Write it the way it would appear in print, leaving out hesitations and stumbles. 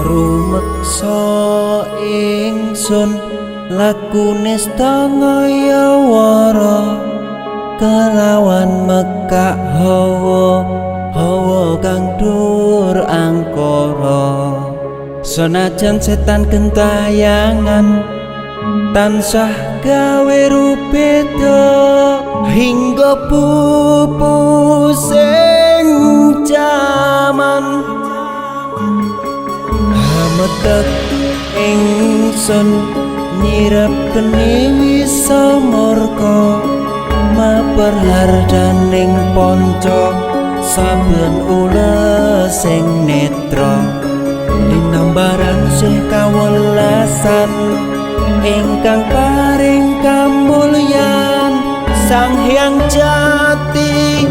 Rumeksa ingsun lakune setengah wara kelawan mekak hawa hawa kang dur angkara. Senajan setan gentayangan tansah gawe rubeda hingga pupus ing jaman. Hametek ingsun nyirep geni wisa murka maper hardaning ponco saben ules sing netra linambaran sih kawelasan ingkang paring kamulyan Sang Hyang Jati.